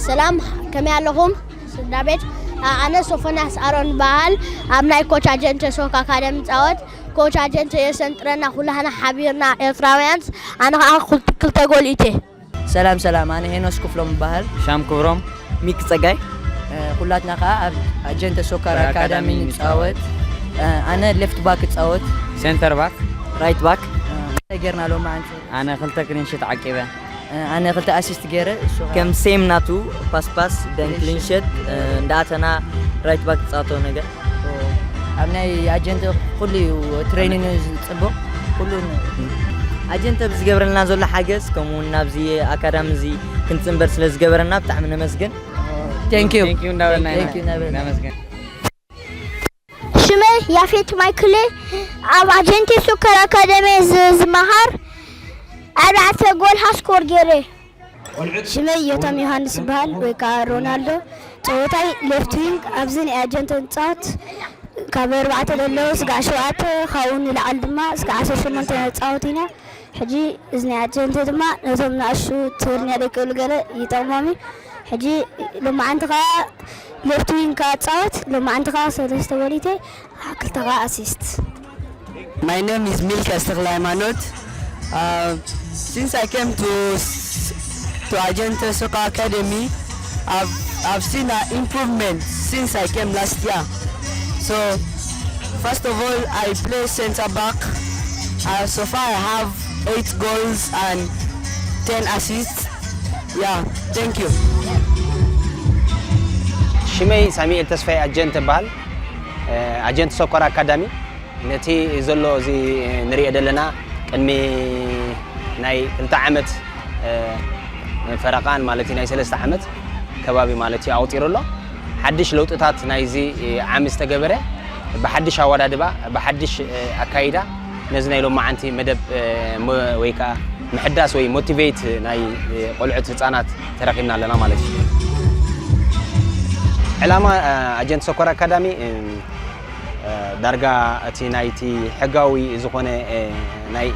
ሰላም፣ ከመይ ኣለኹም ስድራ ቤት? ኣነ ሶፎንያስ ኣሮን በሃል። ኣብ ናይ ኮች ኣጀንተ ሶክ ኣካደሚ ጻወት። ኮች ኣጀንተ የሰንጥረና ኩላህና ሓቢርና ኤርትራውያንስ። ኣነ ከዓ ክልተ ጎል ኢቴ። ሰላም ሰላም፣ ኣነ ሄኖስ ክፍሎም እበሃል። ሻም ክብሮም። ሚክ ጸጋይ። ኩላትና ከዓ ኣብ ኣጀንተ ሶከር ኣካዳሚ ንጻወት። ኣነ ሌፍት ባክ እጻወት። ሴንተር ባክ። ራይት ባክ። እንታይ ጌርና ሎማዓንቲ? ኣነ ክልተ ክሊንሽት ዓቂበ። ኣነ ክልተ ኣሲስት ገይረ። እሱ ከዓ ከም ሴም ናቱ ፓስፓስ ደን ክሊንሽት እንዳኣተና ራይት ባክ ትጻወቶ ነገር። ኣብ ናይ ኣጀንተ ኩሉ እዩ ትሬኒንግ እዩ ዝጽቡቕ። ኩሉ ኣጀንተ ብዝገብረልና ዘሎ ሓገዝ፣ ከምኡ እውን ናብዚ ኣካዳሚ እዚ ክንጽንበር ስለ ዝገበረና ብጣዕሚ ነመስግን። Thank you። Thank you እንዳበልና ኢና። Thank you እናበልና። ነመስግን። ሽመይ ያፌት ማይክሌ፣ ኣብ ኣጀንቴ ሶከር ኣካደሚ ዝ-፣ ዝመሃር፣ ኣርባዕተ ጎል ሃስኮር ገይረ። ሽመይ ዮታም ዮሃንስ ይበሃል፣ ወይ ከዓ ሮናልዶ። ጸወታይ ሌፍት ዊንግ፣ ኣብዚ ናይ ኣጀንቴ ንጻወት። ካብ ኣርባዕተ ዘለዉ ስጋዕ ሸውዓተ፣ ካብኡ ንላዕሊ ድማ ስጋዕ ዓሰርተ ሸሞንተ ንጻወት ኢና። ሕጂ እዚ ናይ ኣጀንቴ ድማ ነቶም ንኣሽቱ ትግርኛ ደይክእሉ ገለ ይጠቕሞም እዩ። ሕጂ ሎማዓንቲ ከዓ ሌፍት ዊንግ ከዓ እጻወት። ሎማዓንቲ ከዓ ሰለስተ ጎል ኢተ፣ ክልተ ከዓ ኣሲስት። My name is Milkas Teklehaimanot. Uh, since I came to s- to Agente Soccer Academy, I've I've seen an improvement since I came last year. So first of all, I play center back. Uh, so far, I have eight goals and ten assists. Yeah, thank you. ሽመይ ሳሚኤል ተስፋይ ኣጀንተ እበሃል። ኣጀንት ሶከር ኣካዳሚ ነቲ ዘሎ እዚ ንሪኦ ዘለና ቅድሚ ናይ ክልተ ዓመት ፈረቓን ማለት እዩ ናይ ሰለስተ ዓመት ከባቢ ማለት እዩ ኣቑፂሩ ኣሎ። ሓድሽ ለውጥታት ናይዚ ዓሚ ዝተገበረ ብሓድሽ ኣወዳድባ ብሓድሽ ኣካይዳ ነዚ ናይ ሎማዓንቲ መደብ ወይ ከዓ ምሕዳስ ወይ ሞቲቬት ናይ ቆልዑት ህፃናት ተረኺብና ኣለና ማለት እዩ። ዕላማ ኣጀንት ሶከር ኣካዳሚ ዳርጋ እቲ ናይቲ ሕጋዊ ዝኾነ ናይ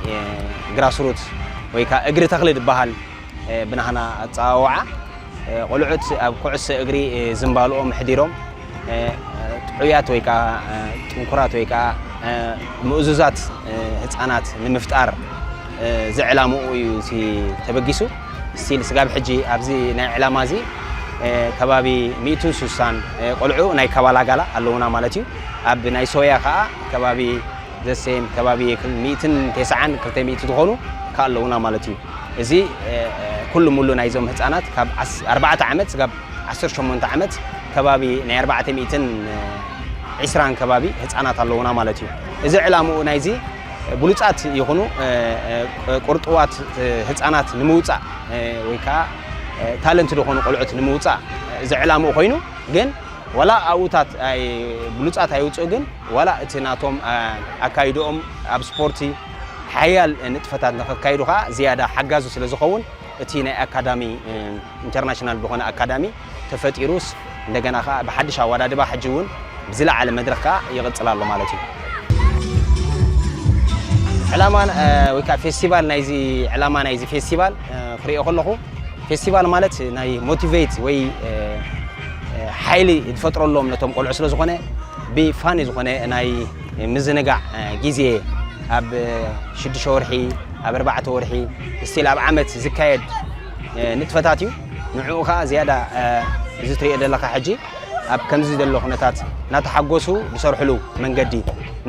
ግራስሩት ወይ ከዓ እግሪ ተኽሊ ዝበሃል ብናህና ኣፀዋውዓ ቆልዑት ኣብ ኩዕሶ እግሪ ዝንባልኦም ሕዲሮም ጥዑያት ወይ ከዓ ጥንኩራት ወይ ከዓ ምእዙዛት ህፃናት ንምፍጣር ዝዕላምኡ እዩ እቲ ተበጊሱ። ስቲል ስጋብ ሕጂ ኣብዚ ናይ ዕላማ እዚ ከባቢ ሚእትን ስሳን ቆልዑ ናይ ከባላጋላ ኣለውና ማለት እዩ። ኣብ ናይ ሶያ ከዓ ከባቢ ዘሴም ከባቢ ሚእትን ተስዓን ክልተ ሚእቲ ዝኾኑ ከዓ ኣለውና ማለት እዩ። እዚ ኩሉ ሙሉ ናይዞም ህፃናት ካብ ዓስ- ኣርባዕተ ዓመት ስጋብ ዓሰርተ ሸሞንተ ዓመት ከባቢ ናይ ኣርባዕተ ሚእትን ዕስራን ከባቢ ህፃናት ኣለውና ማለት እዩ። እዚ ዕላምኡ ናይዚ ብሉፃት ይኹኑ ቁርጥዋት ህፃናት ንምውፃእ ወይ ከዓ ታለንት ዝኾኑ ቆልዑት ንምውፃእ እዚ ዕላምኡ ኮይኑ ግን ዋላ ኣብኡታት ኣይ- ብሉፃት ኣይውፅኡ ግን ዋላ እቲ ናቶም ኣካይድኦም ኣብ ስፖርቲ ሓያል ንጥፈታት ንኸካይዱ ከዓ ዝያዳ ሓጋዚ ስለ ዝኸውን እቲ ናይ ኣካዳሚ ኢንተርናሽናል ዝኾነ ኣካዳሚ ተፈጢሩስ እንደገና ከዓ ብሓድሽ ኣወዳድባ ሕጂ እውን ብዝለዓለ መድረኽ ከዓ ይቕፅል ኣሎ ማለት እዩ። ዕላማ ወይ ከዓ ፌስቲቫል ናይዚ ዕላማ ናይዚ ፌስቲቫል ክሪኦ ከለኹ ፌስቲቫል ማለት ናይ ሞቲቬት ወይ ሓይሊ ዝፈጥረሎም ነቶም ቆልዑ ስለ ዝኾነ ብፋኒ ዝኾነ ናይ ምዝንጋዕ ግዜ ኣብ ሽዱሽተ ወርሒ ኣብ ኣርባዕተ ወርሒ ስቲል ኣብ ዓመት ዝካየድ ንጥፈታት እዩ። ንዕኡ ከዓ ዝያዳ እዚ ትሪኦ ዘለካ ሕጂ ኣብ ከምዚ ዘሎ ኩነታት እናተሓጎሱ ዝሰርሕሉ መንገዲ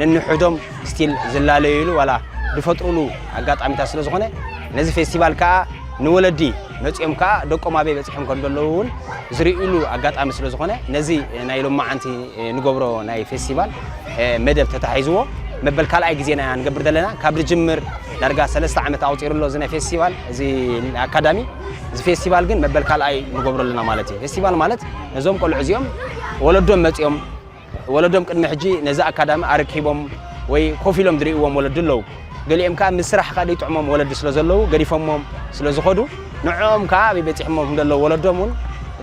ነንሕዶም ስቲል ዝላለዩሉ ዋላ ዝፈጥሩሉ ኣጋጣሚታት ስለ ዝኾነ ነዚ ፌስቲቫል ከዓ ንወለዲ መፂኦም ከዓ ደቆም ኣበይ በፂሖም ከም ዘለዉ እውን ዝርእዩሉ ኣጋጣሚ ስለ ዝኾነ ነዚ ናይ ሎማዓንቲ ንገብሮ ናይ ፌስቲቫል መደብ ተታሒዝዎ መበል ካልኣይ ግዜና ኢና ንገብር ዘለና። ካብ ዝጅምር ዳርጋ ሰለስተ ዓመት ኣቑፂሩ ኣሎ እዚ ናይ ፌስቲቫል እዚ ኣካዳሚ እዚ ፌስቲቫል ግን መበል ካልኣይ ንገብሮ ኣለና ማለት እዩ። ፌስቲቫል ማለት ነዞም ቆልዑ እዚኦም ወለዶም መፂኦም ወለዶም ቅድሚ ሕጂ ነዚ ኣካዳሚ ኣረኪቦም ወይ ኮፍ ኢሎም ዝርእይዎም ወለዲ ኣለዉ። ገሊኦም ከዓ ምስ ስራሕ ከዓ ዘይጥዕሞም ወለዲ ስለ ዘለዉ ገዲፎሞም ስለ ዝኸዱ ንዕኦም ከዓ ኣበይ በፂሖሞም ከም ዘለዉ ወለዶም እውን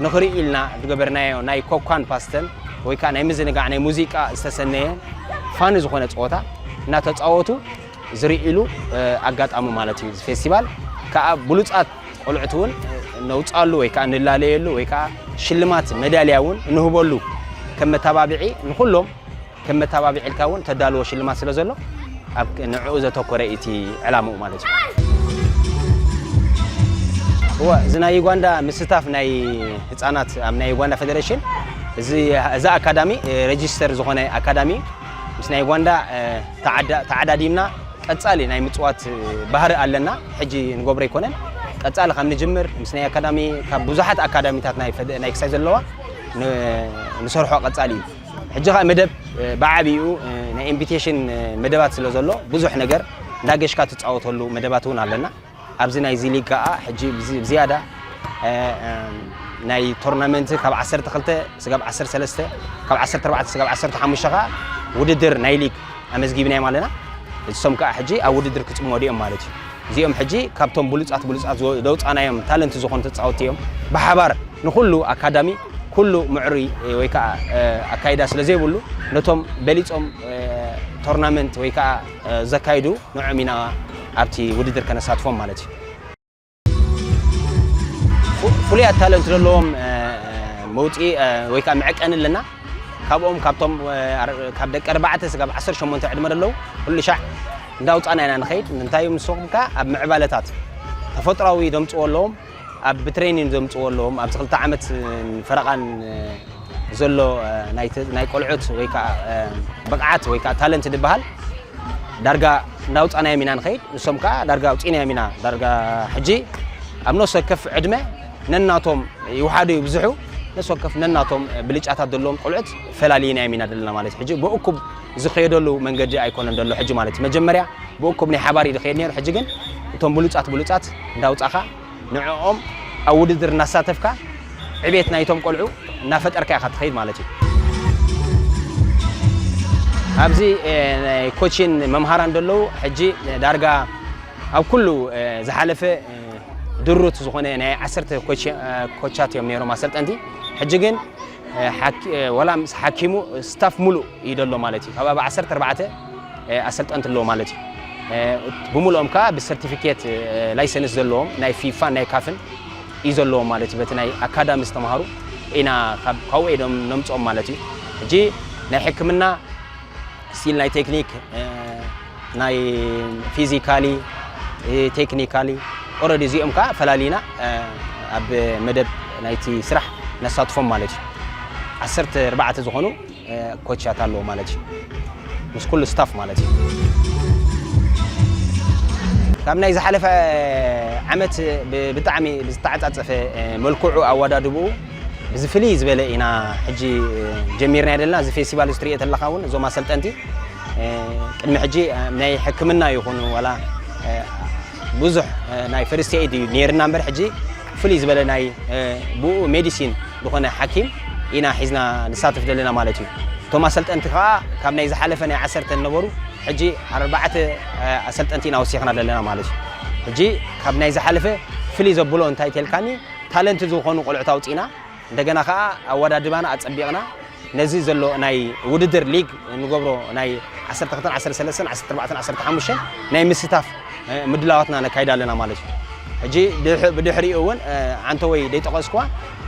ንኽርእዩ ኢልና ዝገበርናዮ ናይ ኮኳን ፓስተን ወይ ከዓ ናይ ምዝንጋዕ ናይ ሙዚቃ ዝተሰነየ ፋኒ ዝኾነ ፀወታ እናተፃወቱ ዝርእይሉ ኣጋጣሚ ማለት እዩ። እዚ ፌስቲቫል ከዓ ብሉፃት ቆልዑት እውን ነውጻሉ ወይ ከዓ ንላለየሉ ወይ ከዓ ሽልማት መዳልያ እውን እንህበሉ ከም መተባብዒ ንኹሎም ከም መተባብዒ ኢልካ እውን ተዳልዎ ሽልማት ስለ ዘሎ ኣብ ንዕኡ ዘተኮረ እዩ እቲ ዕላምኡ ማለት እዩ። እወ፣ እዚ ናይ ዩጋንዳ ምስታፍ ናይ ህፃናት ኣብ ናይ ዩጋንዳ ፌደሬሽን እዚ፣ እዚ ኣካዳሚ እ፣ ሬጂስተር ዝኾነ ኣካዳሚ ምስ ናይ ዩጋንዳ እ፣ ተዓዳ- ተዓዳዲምና ቀጻሊ ናይ ምጽዋት እ፣ ባህሪ ኣለና። ሕጂ ንገብሮ ኣይኮነን። ቀጻሊ ካብ ንጅምር ምስ ናይ ኣካዳሚ ካብ ብዙሓት ኣካዳሚታት ናይ ፈደ- ናይ ክሳይ ዘለዋ ን- ንሰርሖ ቀጻሊ እዩ። ሕጂ ኸኣ መደብ እ፣ ብዓቢኡ እ፣ ናይ ኢንቪቴሽን እ፣ መደባት ስለ ዘሎ ብዙሕ ነገር እንዳገሽካ ትጻወተሉ መደባት እውን ኣለና። ኣብዚ ናይዚ ሊግ ከኣ ሕጂ ብዚ- ብዝያዳ እ፣ እ፣ ናይ ቶርናመንት ካብ ዓሰርተ ክልተ ስጋብ ዓሰርተ ሰለስተ ካብ ዓሰርተ ኣርባዕተ ስጋብ ዓሰርተ ሓሙሽተ ከኣ ውድድር ናይ ሊግ ኣመዝጊብና ኣለና። እሶም ከኣ ሕጂ ኣብ ውድድር ክጽመዱ እዮም ማለት እዩ። እዚኦም ሕጂ ካብቶም ብሉጻት ብሉጻት ዝወ- ዘውጻናዮም ታለንት ዝኾኑ ተጻወትቲ እዮም። ብሓባር ንኹሉ ኣካዳሚ ኩሉ ምዕሩይ እ፣ ወይ ከኣ እ፣ ኣካይዳ ስለ ዘይብሉ ነቶም በሊጾም እ፣ ቶርናመንት ወይ ከኣ እ፣ ዘካይዱ ንዕኦም ኢና ኣብቲ ውድድር ከነሳትፎም ማለት እዩ። ፉ- ፍሉያት ታለንት ዘለዎም እ፣ እ፣ መውፅኢ እ፣ ወይ ከዓ መዐቀኒ ኣለና። ካብኦም ካብቶም እ፣ ኣር- ካብ ደቂ ኣርባዕተ ስጋብ ዓሰርተ ሸሞንተ ዕድመ ዘለዉ ኩሉ ሻዕ እንዳውፃና ኢና ንኸይድ። እንታይ እዮም ንስኹም ከ ኣብ ምዕባለታት ተፈጥሯዊ ደምፅዎ ኣለዎም፣ ኣብ ብትሬኒን ዘምፅዎ ኣለዎም። ኣብዚ ክልተ ዓመት ፈረቓን እ፣ ዘሎ እ፣ ናይ ተ- ናይ ቆልዑት ወይ ከዓ እ፣ ብቕዓት ወይ ከዓ ታለንት ዝበሃል ዳርጋ እንዳውፃናዮም ኢና ንኸይድ። ንሶም ከዓ ዳርጋ ኣውፂናዮም ኢና። ዳርጋ ሕጂ ኣብ ነፍሲ ወከፍ ዕድመ ነናቶም ይውሓዱ ይብዝሑ፣ ነፍሲ ወከፍ ነናቶም ብልጫታት ዘለዎም ቆልዑት ፈላሊናዮም ኢና ዘለና ማለት እዩ። ሕጂ ብእኩብ ዝኸየደሉ መንገዲ ኣይኮነን ዘሎ ሕጂ ማለት እዩ። መጀመርያ ብእኩብ ናይ ሓባር እዩ ዝኸየድ ነይሩ። ሕጂ ግን እቶም ብሉፃት ብሉፃት እንዳውፃኻ ንዕኦም ኣብ ውድድር እናሳተፍካ ዕቤት ናይቶም ቆልዑ እናፈጠርካ ኢኻ ትኸይድ ማለት እዩ። ኣብዚ እ፣ ናይ ኮችን መምሃራን ዘለዉ ሕጂ ዳርጋ ኣብ ኩሉ እ፣ ዝሓለፈ እ፣ ድሩት ዝኾነ ናይ ዓሰርተ ኮች- እ፣ ኮቻት እዮም ነይሮም ኣሰልጠንቲ። ሕጂ ግን እ፣ ሓኪ- እ፣ ወላ ምስ ሓኪሙ ስታፍ ሙሉእ እዩ ዘሎ ማለት እዩ። ካብ ኣብ ዓሰርተ ኣርባዕተ እ፣ ኣሰልጠንቲ ኣለዎ ማለት እዩ። እ፣ ብምሉኦም ከዓ ብሰርቲፊኬት እ፣ ላይሰንስ ዘለዎም ናይ ፊፋን ናይ ካፍን እዩ ዘለዎም ማለት እዩ። በቲ ናይ ኣካዳሚ ዝተምሃሩ ኢና ካብ ካብኡ እዮም ነምፅኦም ማለት እዩ። ሕጂ ናይ ሕክምና ስቲል ናይ ቴክኒክ እ፣ ናይ ፊዚካሊ እ፣ ቴክኒካሊ ኦረዲ እዚኦም ከዓ ፈላሊና እ፣ ኣብ መደብ ናይቲ ስራሕ ነሳትፎም ማለት እዩ። ዓሰርተ ኣርባዕተ ዝኾኑ እ፣ ኮቻት ኣለዎ ማለት እዩ። ምስ ኩሉ ስታፍ ማለት እዩ። ካብ ናይ ዝሓለፈ ዓመት ብ- ብጣዕሚ ብዝተዓጻጸፈ እ፣ መልክዑ ኣወዳድብኡ ብዝፍልይ ዝበለ ኢና ሕጂ እ፣ ጀሚርና ዘለና። እዚ ፌስቲቫል እዚ ትሪኦ ተለኻ እውን እዞም ኣሰልጠንቲ እ፣ ቅድሚ ሕጂ እ፣ ናይ ሕክምና ይኹኑ ዋላ እ፣ ብዙሕ እ፣ ናይ ፈርስት ኤድ እዩ ነይርና እምበር ሕጂ ፍልይ ዝበለ ናይ እ፣ ብኡ ሜዲሲን ዝኾነ ሓኪም ኢና ሒዝና ንሳተፍ ዘለና ማለት እዩ። እቶም ኣሰልጠንቲ ከዓ ካብ ናይ ዝሓለፈ ናይ ዓሰርተ ነበሩ ሕጂ ኣርባዕተ እ፣ ኣሰልጠንቲ ኢና ወሲኽና ዘለና ማለት እዩ። ሕጂ ካብ ናይ ዝሓለፈ ፍልይ ዘብሎ እንታይ ተልካኒ ታለንት ዝኾኑ ቆልዑት ኣውፂና እንደገና ከዓ ኣወዳድባና ኣፀቢቕና ነዚ ዘሎ ናይ ውድድር ሊግ ንገብሮ ናይ ዓሰርተ ክልተ ዓሰርተ ሰለስተ ዓሰርተ ኣርባዕተ ዓሰርተ ሓሙሽተ ናይ ምስታፍ እ፣ ምድላዋትና ነካይድ ኣለና ማለት እዩ። ሕጂ ድሕ- ብድሕሪኡ እውን እ፣ ዓንተወይ ደይጠቐስኩዋ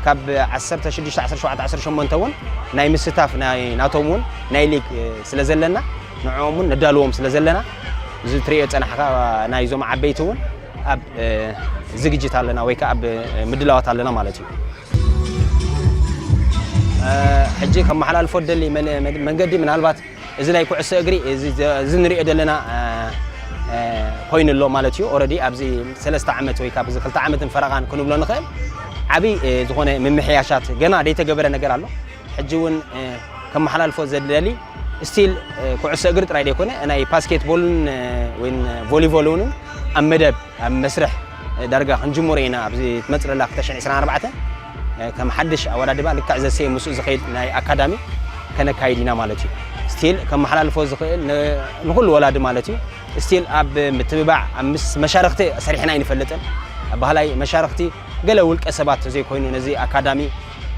ካብ ዓሰርተ ሽዱሽተ ዓሰርተ ሸውዓተ ዓሰርተ ሸሞንተ እውን ናይ ምስታፍ ናይ ናቶም እውን ናይ ሊግ እ፣ ስለ ዘለና ንዕኦም እውን ነዳልዎም ስለ ዘለና እዚ ትሪኦ ፀናሕካ ናይዞም ዓበይቲ እውን ኣብ እ፣ ዝግጅት ኣለና ወይ ከዓ ኣብ እ፣ ምድላዋት ኣለና ማለት እዩ። እ፣ ሕጂ ከመሓላልፎ ደሊ መን- መን- መንገዲ ምናልባት እዚ ናይ ኩዕሶ እግሪ እዚ ዘ- እዚ ንሪኦ ዘለና እ፣ እ፣ ኮይኑ ኣሎ ማለት እዩ። ኦረዲ ኣብዚ ሰለስተ ዓመት ወይ ካብ እዚ ክልተ ዓመትን ፈረቓን ክንብሎ ንኽእል ዓብዪ እ፣ ዝኾነ ምምሕያሻት ገና ደይተገበረ ነገር ኣሎ። ሕጂ እውን እ፣ ከመሓላልፎ ዘደሊ ስቲል እ፣ ኩዕሶ እግሪ ጥራይ ደይኮነ ናይ ባስኬትቦልን እ፣ ወይ ቮሊቦልን እውን ኣብ መደብ ኣብ መስርሕ እ፣ ዳርጋ ክንጅምሮ ኢና ኣብዚ ትመፅእ ዘላ ክልተ ሽሕን ዕስራን ኣርባዕተን እ፣ ከም ሓድሽ ኣወዳድባ ልክዕ ዘሰየ ምስኡ ዝኸይድ ናይ ኣካዳሚ ከነካይድ ኢና ማለት እዩ። ስቲል ከመሓላልፎ ዝኽእል ን- ንኹሉ ወላዲ ማለት እዩ። ስቲል ኣብ ምትብባዕ ኣብ ምስ መሻርክቲ ሰሪሕና ኣይንፈልጥን። ኣብ ባህላይ መሻርክቲ ገለ ውልቀ ሰባት ዘይኮይኑ ነዚ ኣካዳሚ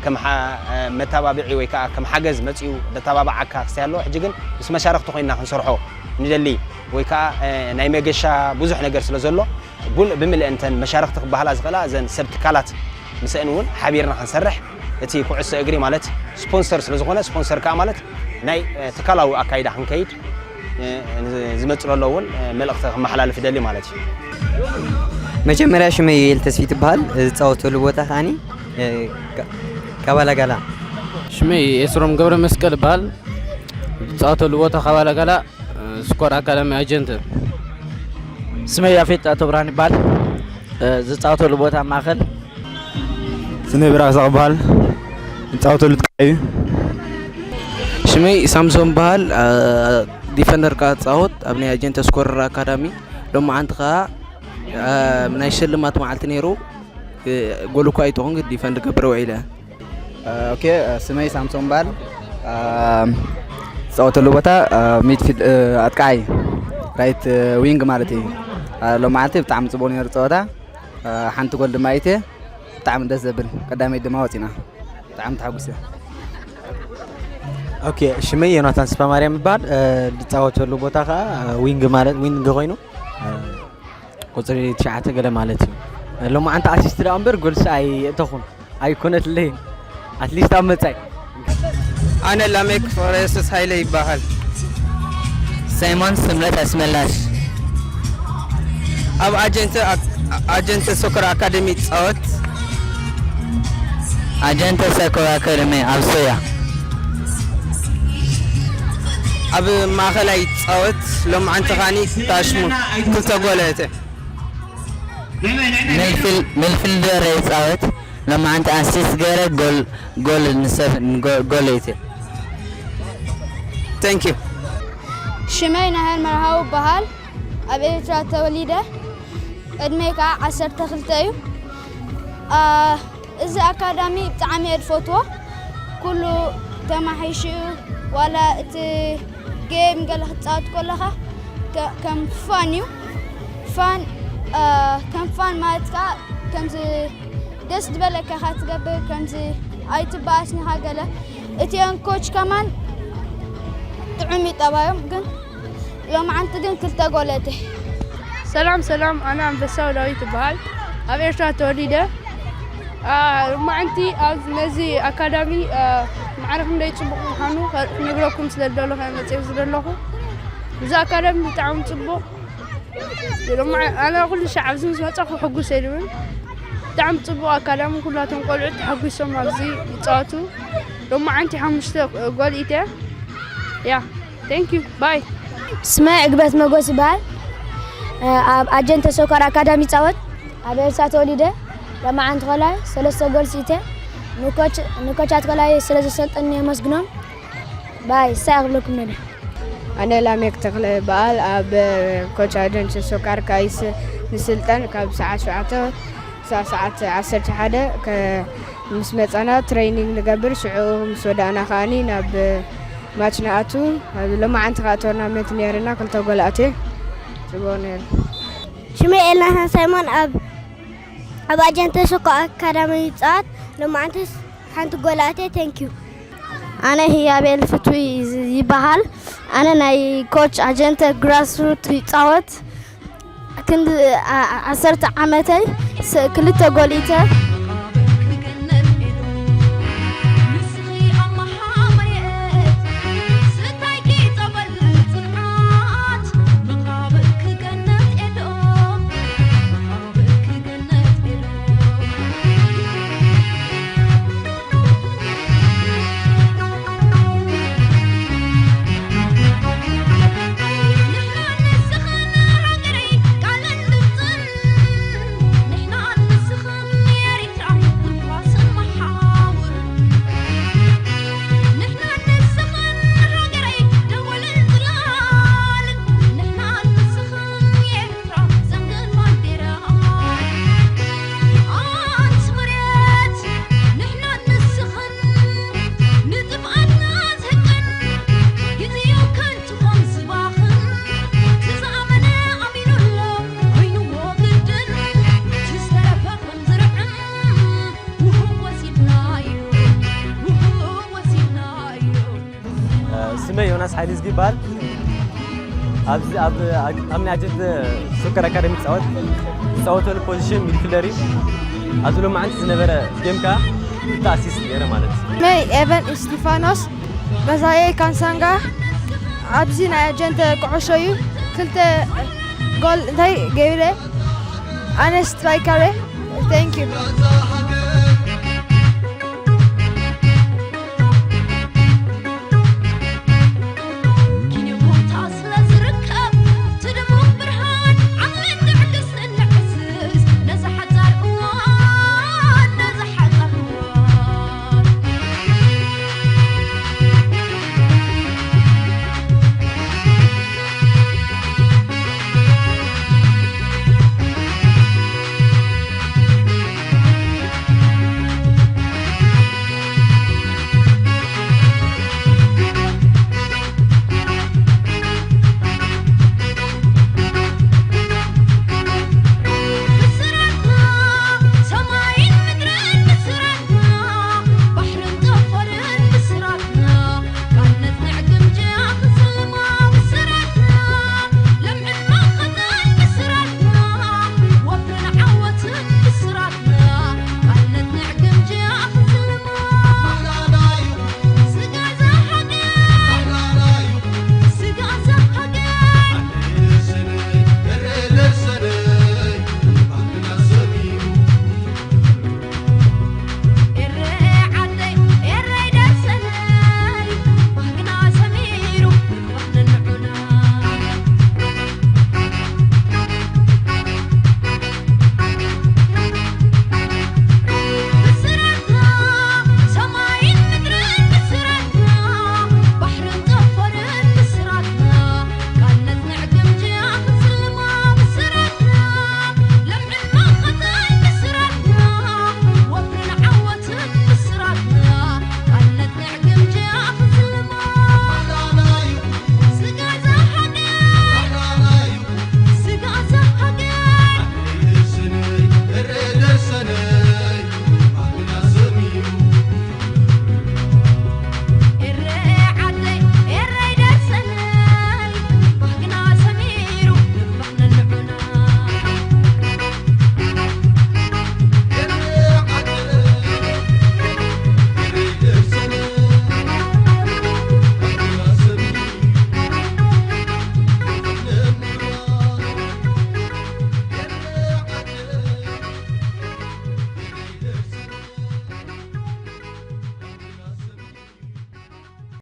ከም ሓ- መተባብዒ ወይ ከዓ ከም ሓገዝ መፂኡ ዘተባብዓካ ክስተይ ኣሎ። ሕጂ ግን ምስ መሻርክቲ ኮይንና ክንሰርሖ ንደሊ ወይ ከዓ እ፣ ናይ መገሻ ብዙሕ ነገር ስለ ዘሎ ቡን- ብምልእንተን መሻርክቲ ክበሃላ ዝኽእላ እዘን ሰብ ትካላት ምስአን እውን ሓቢርና ክንሰርሕ፣ እቲ ኩዕሶ እግሪ ማለት ስፖንሰር ስለ ዝኾነ፣ ስፖንሰር ከኣ ማለት ናይ ትካላዊ ኣካይዳ ክንከይድ ዝመጽእ ዘሎ እውን መልእኽቲ ክመሓላልፍ ይደሊ ማለት እዩ። መጀመርያ ሽመይ ዮኤል ተስፊት ይበሃል። ዝፃወተሉ ቦታ ከዓኒ ካባላጋላ። ሽመይ ኤስሮም ገብረ መስቀል ይበሃል። ዝፃወተሉ ቦታ ካባላጋላ፣ ስኮር ኣካዳሚ ኣጀንት። ስመይ ያፌት ኣቶ ብርሃን ይበሃል። ዝፃወተሉ ቦታ ማእኸል። ስመይ ብራክ ይበሃል። ዝፃወተሉ ጥቃ እዩ። ሽመይ ሳምሶን በሃል። ዲፈንደር ከዓ ፃወት ኣብ ናይ ኣጀንተ ስኮረር ኣካዳሚ። ሎማዓንቲ ከዓ ናይ ሽልማት መዓልቲ ነይሩ። ጎል እኳ ኣይትኹን ግን ዲፈንድ ገብረ ውዒለ። ኦኬ፣ ስመይ ሳምሶን በሃል። ዝፃወተሉ ቦታ ሚድፊልድ፣ ኣጥቃዓይ፣ ራይት ዊንግ ማለት እዩ። ሎማዓንቲ ብጣዕሚ ፅቡቅ ነይሩ ፀወታ። ሓንቲ ጎል ድማ ኣይተ ብጣዕሚ ደስ ዘብል ቀዳመይ ድማ ወፂና። ብጣዕሚ ተሓጉሰ። ኦኬ፣ ሽመይ ዮናታን ስፋማርያም ይበሃል። ዝፃወተሉ ቦታ ከዓ ዊንግ ማለት ዊንግ ኮይኑ ቁፅሪ ትሽዓተ ገለ ማለት እዩ። ሎማዓንቲ ኣሲስት ደኣ እምበር ጎልሲ ኣየእተኹን ኣይኮነትለይን። ኣትሊስት ኣብ መፃኢ ኣነ ላሜክ ፍቕረየሱስ ሃይለ ይበሃል። ሳይሞን ስምረት ኣስመላሽ። ኣብ ኣጀንተ ኣጀንተ ሶከር ኣካደሚ ይፃወት። ኣጀንተ ሶከር ኣካደሚ ኣብ ሶያ። ኣብ ማእኸላይ ይፃወት። ሎማዓንቲ ኻኒ ታሽሙ ክልተ ጎል ኣእተ። ሚድፊልደር ይፃወት። ሎማዓንቲ ኣሲስት ገይረ ጎል ጎል ንሰብ ጎል እተ። Thank you። ሽመይ ናህር መርሃዊ ይበሃል። ኣብ ኤርትራ ተወሊደ። ዕድመይ ከዓ ዓሰርተ ክልተ እዩ። እዚ ኣካዳሚ ብጣዕሚ እየ ዝፈትዎ። ኩሉ ተማሒሹ ዋላ እቲ ጌም ገለ ክትፃወት ከለኻ ከም ፋን እዩ። ፋን ከም ፋን ማለት ከዓ ከምዚ ደስ ዝበለካ ኢኻ ትገብር፣ ከምዚ ኣይትበኣስን ኢኻ ገለ። እቲኦን ኮች ከማን ጥዑም እዩ ጠባዮም፣ ግን ሎማዓንቲ ግን ክልተ ጎል ኣእተ። ሰላም ሰላም፣ ኣነ ኣንበሳው ዳዊት ይበሃል። ኣብ ኤርትራ ተወሊደ። ሎማዓንቲ ኣብ ነዚ ኣካዳሚ ማዕረ ክንደይ ፅቡቕ ምዃኑ ክነግረኩም ስለ ዝደለኹ እየ መፅየ ዝደለኹ። እዚ ኣካዳሚ ብጣዕሚ ፅቡቕ። ኣነ ኩሉ ሻዕ ኣብዚ ምስ መፀኹ ሕጉስ እየ ዝብል። ብጣዕሚ ፅቡቕ ኣካዳሚ፣ ኩላቶም ቆልዑት ተሓጒሶም ኣብዚ ይፃወቱ። ሎማዓንቲ ሓሙሽተ ጎል ኢተ። ያ፣ thank you፣ bye። ስመይ ዕግበት መጎስ ይበሃል። ኣብ ኣጀንተ ሶከር ኣካዳሚ ይፃወት። ኣብ ኤርትራ ተወሊደ። ሎማዓንቲ ኮላይ ሰለስተ ጎል ስኢተ። ንኮች ኣትኮላይ ስለ ዘሰልጠኒ የመስግኖም። ባይ ሳይ ክብለኩም ነደ። ኣነ ላሜክ ተኽለ በዓል ኣብ ኮች ኣጀንት ሶካር ካይስ ንስልጠን ካብ ሰዓት ሸውዓተ ክሳብ ሰዓት ዓሰርተ ሓደ ምስ መጻና ትሬኒንግ ንገብር። ሽዑ ምስ ወዳእና ከዓኒ ናብ ማች ንኣቱ። ሎማዓንቲ ከዓ ቶርናመንት ነይርና ክልተ ጎል ኣትየ። ጽቡቕ ነይሩ። ሽመይ ኤልናታን ሳይሞን ኣብ ኣብ ኣጀንተ ሶኮ ኣካዳሚ ይጻወት። ሎማዓንትስ ሓንቲ ጎል ኣትየ። Thank you። ኣነ ህያቤል ፍትዊ ይበሃል። ኣነ ናይ ኮች ኣጀንተ ግራስሩት ይጻወት። ክንዲ ዓሰርተ ዓመተይ ክልተ ጎል ኢተ። ስመይ ዮናስ ሓይሊ ዝጊ ይበሃል። ኣብዚ ኣብ ኣብ ናይ ኣጀንት ሶከር ኣካደሚ ይፃወት። ዝፃወተሉ ፖዚሽን ሚድፊልደር እዩ። ኣብዚ ሎማዓንቲ ዝነበረ ጌም ከኣ ክልተ ኣሲስት ገይረ ማለት እዩ። መይ ኤቨን እስቲፋኖስ፣ በዛየ ካንሳንጋ፣ ኣብዚ ናይ ኣጀንተ ኩዕሾ እዩ። ክልተ ጎል እንታይ ገይረ? ኣነ ስትራይከር እየ። Thank you።